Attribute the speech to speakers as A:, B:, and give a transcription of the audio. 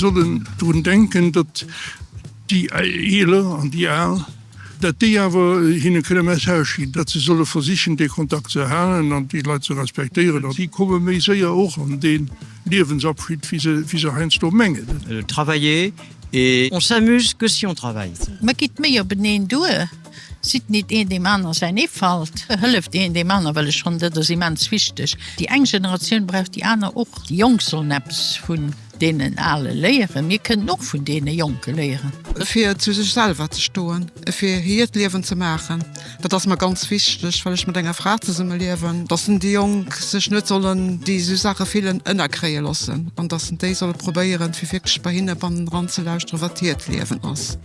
A: sollen drun denken, datt déi Eeler an déi Al, datt déi awer hinne kënne Message ginn, datt se solle versichen, dee Kontakt ze halen an déi Leit ze respektéieren. An déi komme méi séier och an dee Liewensabschnitt, wéi se heiansdo mengen.
B: Travailler et on s'amuse que si on travaille.
C: Mä gitt méi openeen duer, sidd nit een deem aner säin Eefalt, hëlleft een deem aner, well ech fannen dat ass immens wichteg. Déi eng Generatioun brauch déi aner och. Déi Jonk sollen eppes vun deenen Ale léieren, mir kënnen och vun deene Jonke léieren.
D: Fir zu sech selwer ze stoen, fir hiert Liewen ze maachen. Dat ass mer ganz wichteg, well ech mat enger Fra zesumme liewen, dass déi Jonk sech net sollen déi esou Saache fillen ënnerkréie loossen an dass déi solle probéieren, fir wierklech bei hinne bannendran ze lauschteren, wat hiert Liewen ass.